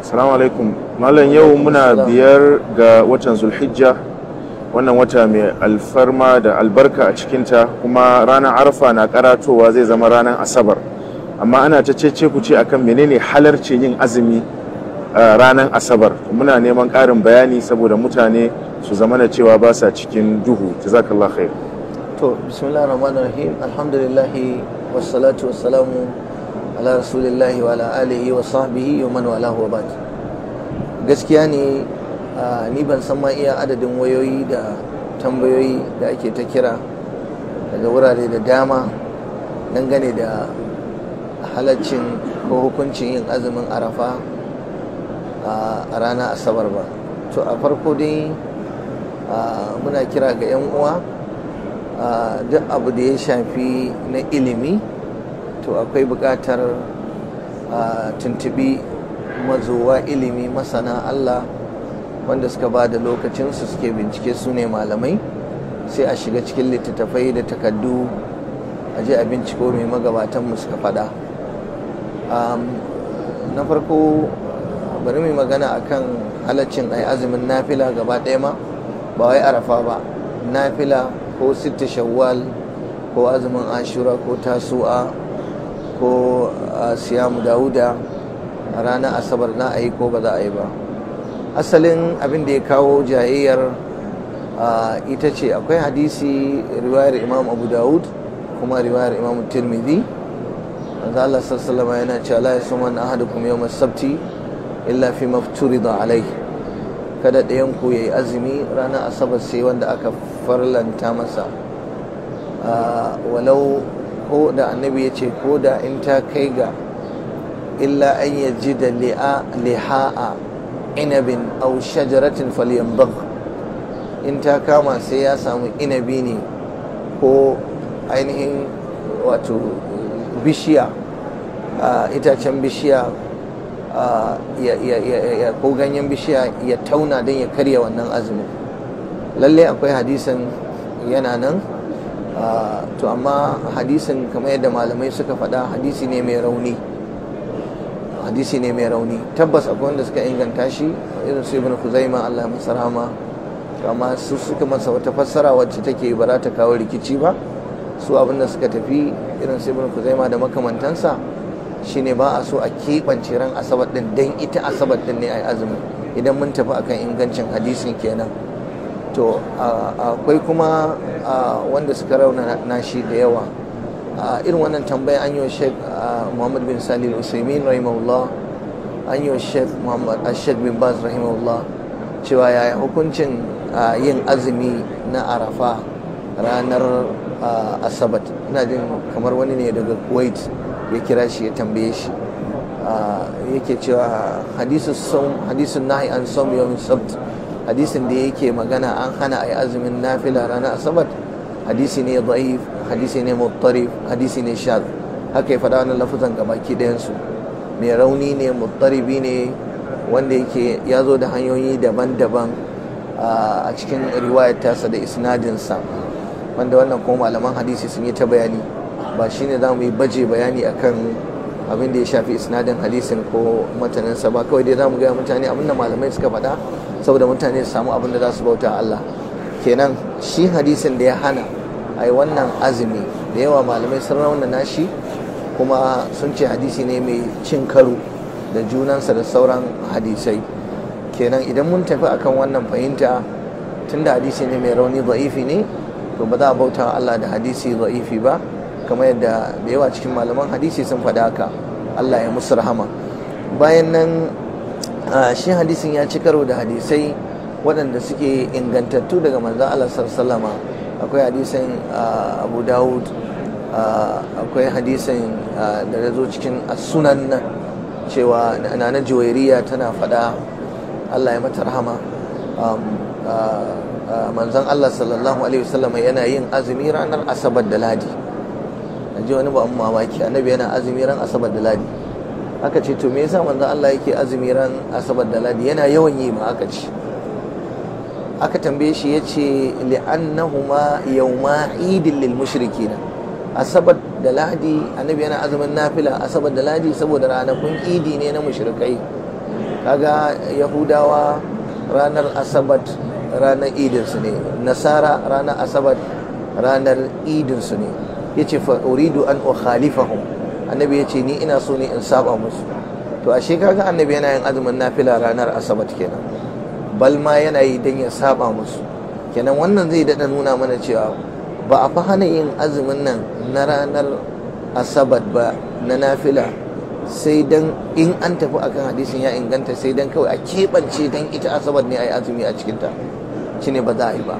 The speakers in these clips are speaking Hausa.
Assalamu alaikum. Malam, yau muna 5 ga watan Zulhijja, wannan wata mai alfarma da albarka a cikinta, kuma ranar Arfa na karatowa, zai zama ranar Asabar. Amma ana ta cece ku ce akan menene halarcin yin azumi ranar Asabar. Muna neman ƙarin bayani saboda mutane su zama na cewa ba sa cikin duhu. Jazakallah khair. To, bismillahir rahmanir rahim, alhamdulillah, wassalatu wassalamu ala rasulillahi wa ala alihi wa sahbihi wa man walahu wa ba'd. Gaskiya ne, ni ban san ma iya adadin wayoyi da tambayoyi da ake ta kira daga wurare da dama dangane da halaccin ko hukuncin yin azumin Arafa a ranar Asabar ba. To, a farko dai muna kira ga 'yan uwa, duk abu da ya shafi na ilimi, to akwai buƙatar tuntubi mazuwa ilimi, masana Allah, wanda suka ba da lokacinsu suke bincike, su ne malamai. Sai a shiga cikin littattafai da takaddu, a je a binciko mai magabatanmu suka faɗa. Na farko, bari mai magana akan halaccin ai azumin nafila gaba ɗaya ma, ba wai Arafa ba, nafila ko sitta Shawwal ko azumin Ashura ko Tasu'a ko siyamu Dawuda a ranar Asabar, na a yi ko ba za a yi ba. Asalin abin da ya kawo jayayyar ita ce, akwai hadisi riwayar Imam Abu Dawud kuma riwayar Imam Tirmidhi. Manzo Allah sallallahu alaihi yana cewa: "La yasuman ahadukum yawm as-sabti illa fi mafturida alayhi." Kada ɗayan ku yayi azumi ranar Asabar sai wanda aka farlanta masa. Walau ko da annabi ya ce ko da in ta kai ga illa an yajida liha'a inabin aw shajaratin falyamdagh, in ta kama sai ya samu inabi ne ko ainihin wato bishiya, itacen bishiya ko ganyen bishiya ya tauna don ya karya wannan azumin. Lalle akwai hadisin, yana nan. To, amma hadisin, kamar yadda malamai suka faɗa, hadisi ne mai rauni, hadisi ne mai rauni. Tabbas akwai wanda suka inganta shi, irin su Ibn Khuzaima, Allah ya masa rahama. Amma su suka masa wata fassara wacce take ba za ta kawo rikici ba. Su abinda suka tafi, irin su Ibn Khuzaima da makamantansa, shine ba a so a keɓance ran Asabar din dan ita Asabar din ne ai azumi, idan mun tafi akan ingancin hadisin kenan. To, akwai kuma wanda suka rauna nashi da yawa. Irin wannan tambaya an yi wa Sheikh Muhammad bin Salih Al-Usaimin rahimahullah, an yi wa Sheikh Muhammad Sheikh bin Baz rahimahullah, cewa yaya hukuncin yin azumi na Arafa ranar Asabar. Ina jin kamar wani ne daga Kuwait ya kira shi ya tambaye shi, yake cewa hadisun nahi an sawm yawm sabt, hadisin da yake magana an hana a yi azumin nafila ranar Asabar, hadisi ne da'if, hadisi ne muttarif, hadisi ne shadh. Haka ya faɗa wannan lafuzan gabaki ɗayansu. Mai rauni ne, muttaribi ne, wanda yake ya zo da hanyoyi daban-daban a cikin riwayar tasa da isnadinsa, wanda wannan kuma malaman hadisi sun yi ta bayani. Ba shine za mu yi baje bayani akan abin da ya shafi isnadin hadisin ko mataninsa ba. Kawai dai za mu gaya mutane abin da malamai suka faɗa saboda mutane su samu abin da za su bauta Allah. Kenan shi hadisin da ya hana a yi wannan azumi, da yawa malamai sun raunana shi, kuma sun ce hadisi ne mai cin karo da junansa da sauran hadisai. Kenan idan mun tafi akan wannan fahimta, tunda hadisi ne mai rauni, za'ifi ne, to ba za a bauta Allah da hadisi za'ifi ba, kamar yadda da yawa cikin malaman hadisi sun faɗa haka, Allah ya musu rahama. Bayan nan, shi hadisin ya ci karo da hadisai waɗanda suke ingantattu daga manzon Allah sallama. Akwai hadisin Abu Dawud, akwai hadisin da ya zo cikin sunan, cewa Nana Juwairiya tana faɗa, Allah ya mata rahama, manzon Allah sallallahu alaihi wasallam yana yin azumi ranar Asabar da Ladi. Ji wani ba mamaki, annabi yana azumi ran Asabar da Ladi. Aka ce, to me yasa manzon Allah yake azumi ran Asabar da Ladi, yana yawan yi ma? Aka ce, aka tambaye shi, ya ce: "Li'annahuma yawma idin lil mushrikina." Asabar da Lahadi, annabi yana azumin nafila Asabar da Lahadi saboda ranakun idi ne na mushrikai. Kaga Yahudawa ranar Asabar ranar idinsu ne, Nasara ranar Asabar ranar idinsu ne. Yace fa uridu an ukhalifahum, annabi yace ni ina so ne in saba musu. To ashe kaga annabi yana yin azumin nafila ranar Asabar kenan, bal ma yana yi dan ya saba musu kenan. Wannan zai dada nuna mana cewa ba a fa hana yin azumin nan na ranar Asabar ba na nafila, sai dan in an tafi akan hadisin ya inganta, sai dan kawai a keɓance dan ita Asabar ne a yi azumi a cikinta, shine ba za a yi ba.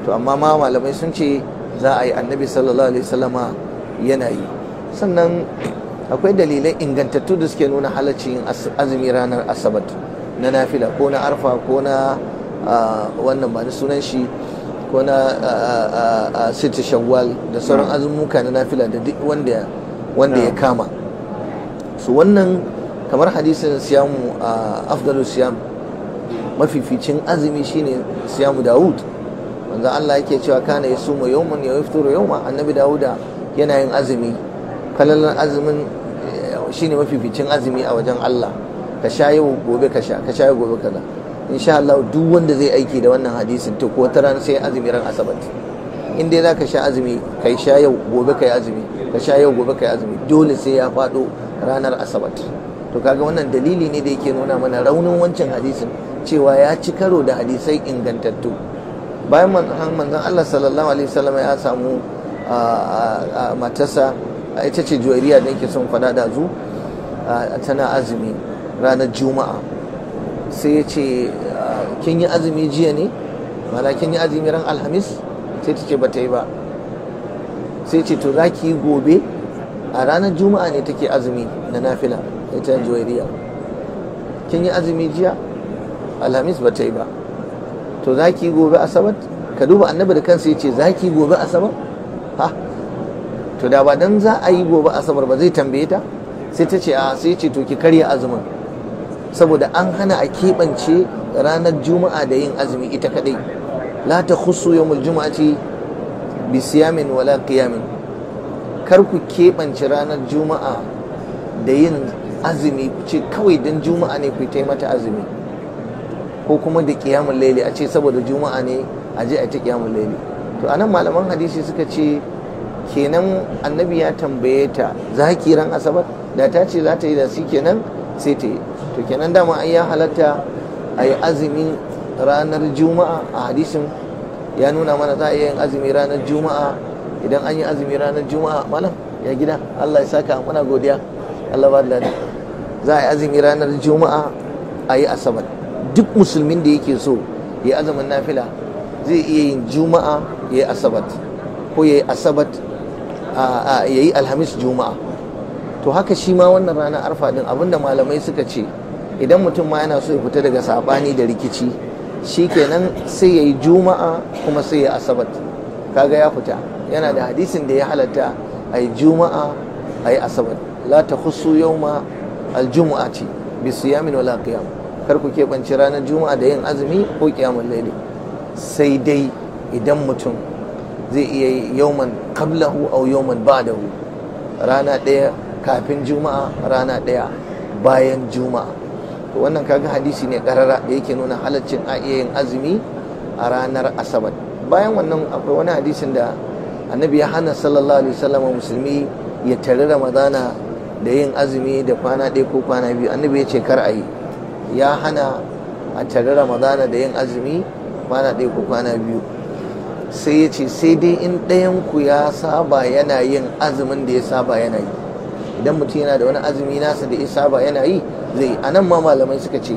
To amma ma malamai sun ce za a yi, annabi sallallahu alaihi wasallama yana yi. Sannan akwai dalilai ingantattu da suke nuna halaccin yin azumi ranar Asabar na nafila, ko na Arfa, ko na wannan ba ni sunan shi, ko na sita Shawwal da sauran azumuka na nafila da duk wanda ya kama su. Wannan kamar hadisin siyamu afdalu siyam, mafificin azumi shine siyamu Dawud. Manzo Allah yake cewa kana yasumu yawman ya yafṭuru yawma, annabi Dawuda yana yin azumi, kalalan azumin shine mafificin azumi a wajen Allah. Ka sha yau gobe ka sha, ka sha yau gobe kaza. Insha Allah duk wanda zai aiki da wannan hadisin to ko wata rana sai azumi ran Asabar. In dai zaka sha azumi, kai sha yau gobe kai azumi, ka sha yau gobe kai azumi, dole sai ya faɗo ranar Asabar. To kaga wannan dalili ne da yake nuna mana raunin wancan hadisin, cewa ya ci karo da hadisai ingantattu. Bayan manzon Allah sallallahu alaihi wasallam ya samu matarsa, ita ce Juwairiya da yake son faɗa da zu, tana azumi ranar Juma'a. Sai ya ce kin yi azumi jiya ne? Mana kin yi azumi ran Alhamis? Sai ta ce bata yi ba. Sai ce to za ki yi gobe? A ranar Juma'a ne take azumi na nafila ita Juwairiya. Kin yi azumi jiya? Alhamis bata yi ba. To za ki yi gobe Asabar? Ka duba annabi da kansa ya ce za ki yi gobe Asabar? Ha, to da ba dan za a yi gobe Asabar ba zai tambaye ta? Sai ta ce a, sai ce to ki karya azumin, saboda an hana a keɓance ranar Juma'a da yin azumi ita kadai. La ta khusu yawmul juma'ati bi siyamin wala qiyamin, kar ku keɓance ranar Juma'a da yin azumi, ce kawai dan Juma'a ne ku yi mata azumi, ko kuma da qiyamul laili, a ce saboda Juma'a ne a je a ta qiyamul laili. To anan malaman hadisi suka ce kenan annabi ya tambaye ta za ki ran Asabar? Da ta ce za ta yi da shi kenan sai ta yi. To kenan dama ai ya halatta a yi azumin ranar Juma'a. A hadisin ya nuna mana za a iya yin azumi ranar Juma'a. Idan an yi azumi ranar Juma'a, malam ya gida, Allah ya saka, muna godiya, Allah ba da lada. Za a yi azumi ranar Juma'a a yi Asabar. Duk musulmin da yake so ya azumin nafila zai iya yin Juma'a ya yi Asabar, ko ya yi Asabar ya yi Alhamis Juma'a. To haka shi ma wannan ranar Arfa din, abinda malamai suka ce idan mutum ma yana so ya fita daga sabani da rikici, shikenan sai ya yi Juma'a kuma sai ya Asabar. Kaga ya fita, yana da hadisin da ya halatta a yi Juma'a a yi Asabar. La ta khusu yawma aljumu'ati bi siyamin wala qiyam, kar ku keɓance ranar Juma'a da yin azumi ko qiyamul laili. Sai dai idan mutum zai iya yi yawman qablahu aw yawman ba'dahu, rana ɗaya kafin Juma'a, rana ɗaya bayan Juma'a. To wannan kaga hadisi ne karara da yake nuna halaccin a iya yin azumi a ranar Asabar. Bayan wannan akwai wani hadisin da annabi ya hana sallallahu alaihi wasallam musulmi ya tari Ramadana da yin azumi da kwana ɗaya ko kwana biyu. Annabi ya ce kar a yi, ya hana a tari Ramadana da yin azumi kwana ɗaya ko kwana biyu. Sai ya ce sai dai in ɗayan ku ya saba yana yin azumin da ya saba yana yi. Idan mutum yana da wani azumi nasa da ya saba yana yi zai. A nan ma malamai suka ce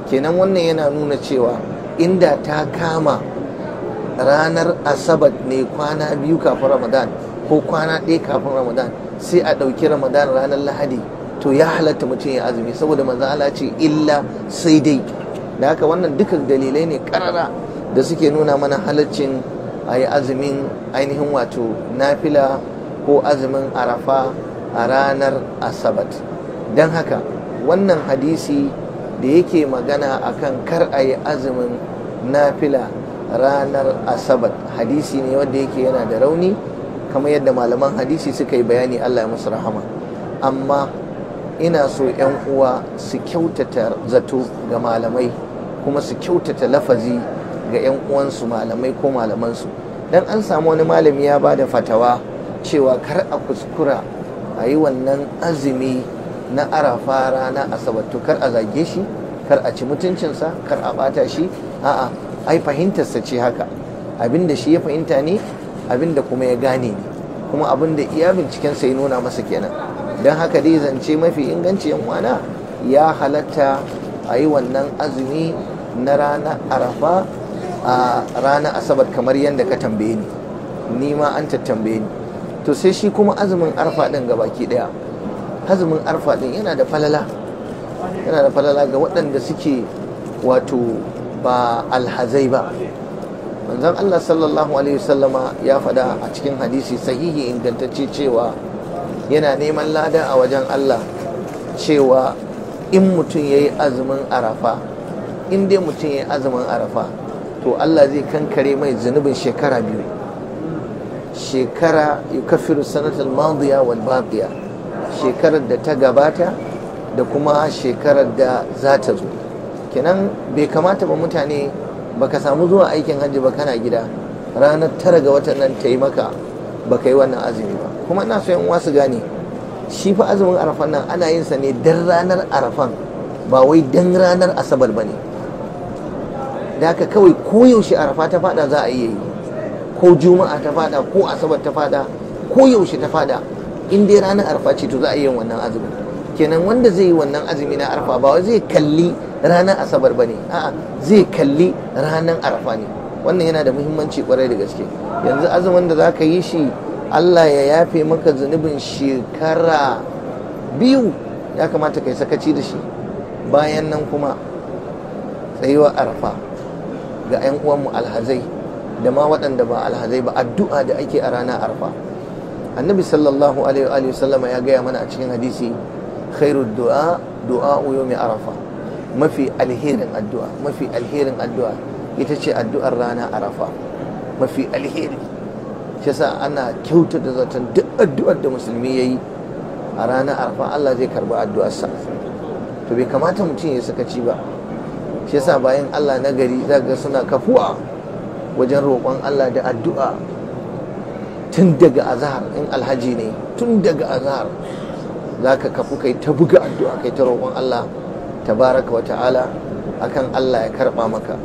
kenan wannan yana nuna cewa inda ta kama ranar Asabar ne kwana biyu kafin Ramadan ko kwana ɗaya kafin Ramadan, sai a ɗauki Ramadan ranar Lahadi, to ya halatta mutum ya azumi, saboda manzo Allah ce illa sai dai. Da haka wannan duka dalilai ne karara da suke nuna mana halaccin a yi azumin ainihin wato nafila ko azumin Arafa a ranar Asabar. Don haka wannan hadisi da yake magana akan kar a yi azumin nafila ranar Asabar, hadisi ne wanda yake yana da rauni, kamar yadda malaman hadisi suka yi bayani, Allah ya musu rahama. Amma Ina so 'yan uwa su kyautata zato ga malamai, kuma su kyautata lafazi ga 'yan uwansu malamai ko malamansu. Dan an samu wani malami ya ba da fatawa cewa kar a kuskura a yi wannan azumi na Arafa rana Asabar, to kar a zage shi, kar a ci mutuncinsa, kar a bata shi. A'a, ai fahimtarsa ce haka, abinda shi ya fahimta ne, abinda kuma ya gane ne, kuma abinda iya bincikensa ya nuna masa kenan. Don haka dai zance mafi inganci, yan uwana, ya halatta a yi wannan azumi na rana Arafa a ranar Asabar, kamar yadda ka tambaye ni, ni ma an tattambaye ni. To sai shi kuma azumin Arfa din gabaki daya. Azumin Arfa din yana da falala, yana da falala ga waɗanda suke wato ba alhazai ba. Manzon Allah sallallahu alaihi wasallama ya faɗa a cikin hadisi sahihi ingantacce cewa yana neman lada a wajen Allah, cewa in mutum ya yi azumin Arafa, in dai mutum ya yi azumin Arafa, to Allah zai kankare mai zunubin shekara 2. Shekara, yukaffiru sanatal madiya wal baqiya, shekarar da ta gabata da kuma shekarar da za ta zo. Kenan bai kamata ba mutane, baka samu zuwa aikin hajji ba, kana gida, ranar 9 ga watan nan ta yi maka baka yi wannan azumi ba. Kuma ina so yan uwa su gane, shi fa azumin Arafan nan ana yin sa ne dan ranar Arafan, ba wai dan ranar Asabar bane. Da haka kawai koyaushe Arafa ta fada za a iya yi, ko Juma'a ta fada, ko Asabar ta fada, koyaushe ta fada, in dai ranar Arfa ce, to za a iya yin wannan azumin. Kenan wanda zai yi wannan azumi na Arfa ba wai zai kalli ranar Asabar bane, a'a, zai kalli ranar Arfa ne. Wannan yana da muhimmanci kwarai da gaske. Yanzu azumin da zaka yi shi, Allah ya yafe maka zunubin shekara 2, ya kamata kai sakaci da shi? Bayan nan kuma tsayuwar Arfa ga 'yan uwanmu alhazai da ma waɗanda ba alhazai ba, addu'a da ake a ranar Arfa, Annabi sallallahu alaihi wa sallama ya gaya mana a cikin hadisi, khairu du'a du'a yawmi Arafa, mafi alherin addu'a, mafi alherin addu'a ita ce addu'ar rana Arafa, mafi alheri. Shi yasa ana kyautata zaton duk addu'ar da musulmi yayi a ranar Arafa, Allah zai karba addu'arsa. To bai kamata mutum ya sakaci ba. Shi yasa bayan Allah na gari zaka ga suna kafuwa wajen roƙon Allah da addu'a tun daga azahar. In alhaji ne, tun daga azahar za ka kafu kai ta buga addu'a, kai ta roƙon Allah tabaraka wa ta'ala akan Allah ya karɓa maka.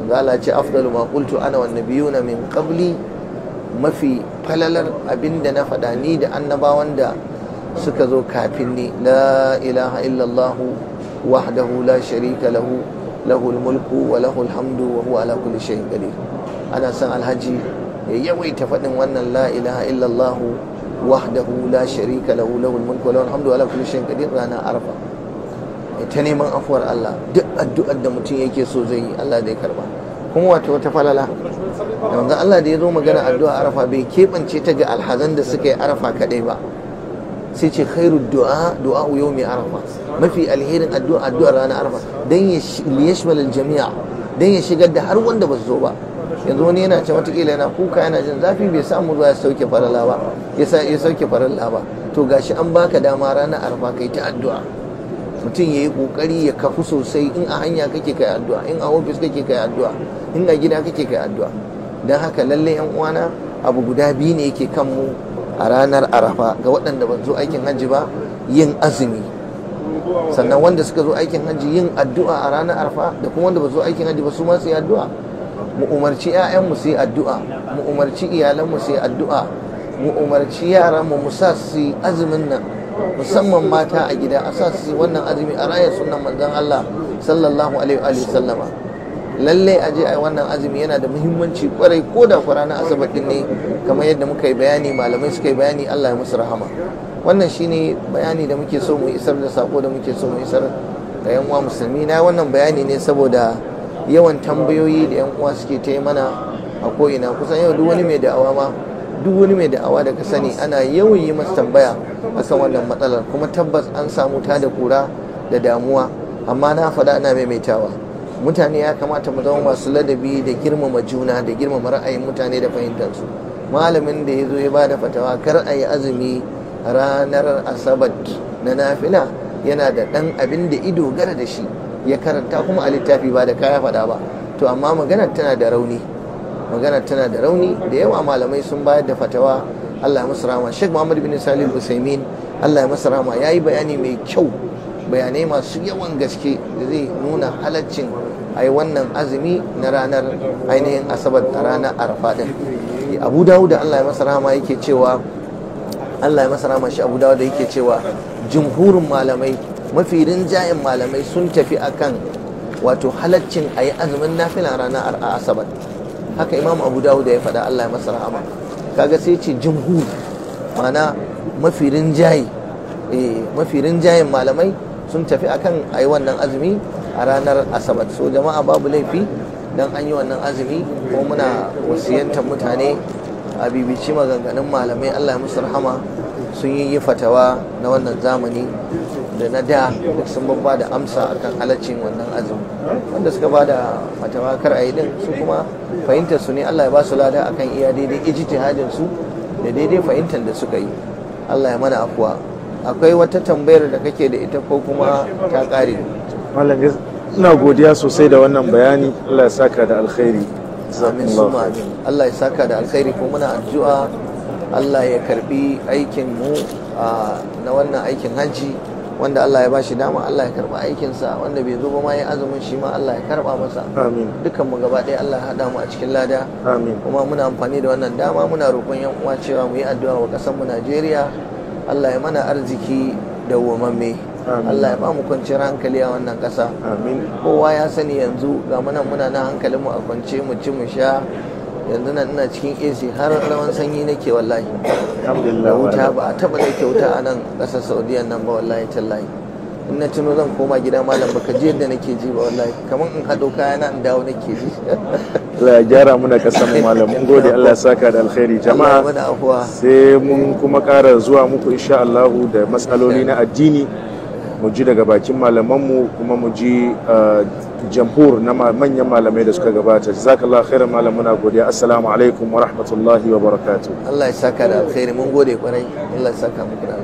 Allah ce, afdalu ma qultu ana wan nabiyuna min qabli, mafi falalar abinda na faɗa ni da annabawan da suka zo kafin ni, la ilaha illallah wahdahu la sharika lahu, lahul mulku wa lahul hamdu wa huwa ala kulli shay'in qadir. Ana son alhaji ya yawaita faɗin wannan la ilaha illallah wahdahu la sharika lahu, lahul mulku wa lahul hamdu wa ala kulli shay'in qadir ranar Arfa, ta neman afuwar Allah. Duk addu'ar da mutum yake so zai yi, Allah zai karba. Kuma wato wata falala da manzon Allah da ya zo magana addu'a Arafa, bai keɓance ta ga alhazan da suka yi Arafa kaɗai ba, sai ce khairu du'a du'a yawmi Arafa, mafi alherin addu'a addu'ar ranar Arafa, dan ya liyashmal aljami'a, dan ya shigar da har wanda ba su zo ba. Yanzu wani yana can watakila yana kuka, yana jin zafi, bai samu zuwa ya sauke faralla ba, ya sauke faralla ba. To gashi an baka dama ranar Arafa kai ta addu'a. Mutum ya yi kokari ya kafu sosai. In a hanya kake kai addu'a, in a ofis kake kai addu'a, in a gida kake kai addu'a. Don haka lalle yan uwana, abu guda biyu ne yake kan mu a ranar Arafa ga waɗanda ba zo aikin hajji ba: yin azumi, sannan wanda suka zo aikin hajji yin addu'a a ranar Arafa, da kuma wanda ba zo aikin hajji ba su ma su yi addu'a. Mu umarci 'ya'yanmu su yi addu'a, mu umarci iyalanmu su yi addu'a, mu umarci yaranmu, mu sa su yi azumin nan, musamman mata a gida, a sa su yi wannan azumi, a raya sunan manzon Allah sallallahu alaihi wa sallama. Lalle a je a yi wannan azumi, yana da muhimmanci kwarai, ko da kwa ranar Asabar din ne, kamar yadda muka yi bayani, malamai suka yi bayani, Allah ya musu rahama. Wannan shine bayani da muke so mu isar da sako da muke so mu isar ga yan uwa musulmi. Na wannan bayani ne saboda yawan tambayoyi da yan uwa suke ta yi mana a ko'ina. Kusan yau duk wani mai da'awa ma, duk wani mai da'awa da ka sani, ana yawan yi masa tambaya akan wannan matsalar. Kuma tabbas an samu ta da kura da damuwa. Amma na faɗa ana maimaitawa, mutane ya kamata mu zama masu ladabi da girmama juna da girmama ra'ayin mutane da fahimtarsu. Malamin da ya zo ya bada fatawa kar a yi azumi ranar Asabar na nafila, Yana da ɗan abin da ido gara da shi ya karanta kuma a littafi ba da kaya faɗa ba. To amma maganar tana da rauni, maganar tana da rauni. Da yawa malamai sun bayar da fatawa, Allah ya musu rahama. Sheikh Muhammad bin Salih Usaimin, Allah ya masa rahama, yayi bayani mai kyau, bayanai masu yawan gaske da zai nuna halaccin ai wannan azumi na ranar ainihin Asabar a ranar Arafa din. Abu Dawud, Allah ya masa rahama, yake cewa, Allah ya masa rahama, shi Abu Dawud yake cewa jumhurin malamai, mafi rinjayen malamai sun tafi akan wato halaccin ayi azumin nafila ranar Asabar. Haka Imam Abu Dawud ya faɗa, Allah ya masa rahama. Kaga sai ce jumhur, ma'ana mafi rinjaye, mafi rinjayen malamai sun tafi akan ayi wannan azumi a ranar Asabar. So jama'a babu laifi dan an yi wannan azumi, ko muna wasiyantar mutane a bibici maganganun malamai, Allah ya musu rahama, sun yi fatawa na wannan zamani da na da, duk sun babba da amsa akan halaccin wannan azumi. Wanda suka ba da fatawa kar a yi din, su kuma fahimtar su ne, Allah ya ba su lada akan iya daidai ijtihadin su da daidai fahimtar da suka yi. Allah ya mana afuwa. Akwai wata tambayar da kake da ita ko kuma ta kare? Malam, ina godiya sosai da wannan bayani, Allah ya saka da alkhairi. Amin summa amin. Allah ya saka da alkhairi, ko muna addu'a Allah ya karbi aikin mu na wannan aikin hajji. Wanda Allah ya bashi dama Allah ya karba aikinsa, wanda bai zo ba ma ya azumin shi ma Allah ya karba masa. Amin. Dukkan mu gaba ɗaya Allah ya hada mu a cikin lada. Amin. Kuma muna amfani da wannan dama muna roƙon yan uwa cewa mu yi addu'a wa ƙasar mu Najeriya, Allah ya mana arziki dawwamamme. Allah ya ba mu kwanciyar hankali a wannan ƙasa. Amin. Kowa ya sani yanzu ga muna muna na hankalin mu a kwance, mu ci mu sha. Yanzu nan ina cikin AC har rawan sanyi nake wallahi. Alhamdulillah. Wuta ba a taba da wuta a nan ƙasar Saudiya nan ba wallahi tallahi. In na tuno zan koma gida malam baka ji yadda nake ji ba wallahi, kamar in haɗo kayana in dawo nake ji. Allah ya gyara muna ƙasar mu malam, mun gode, Allah ya saka da alkhairi. Jama'a sai mun kuma ƙara zuwa muku insha Allah da matsaloli na addini, mu ji daga bakin malamanmu kuma mu ji jamhur na manyan malamai da suka gabata. Jazakallahu khairan malam, muna godiya. Assalamu alaikum wa rahmatullahi wa barakatuh. Allah ya saka da alkhairi, mun gode kwarai, Allah ya saka muku da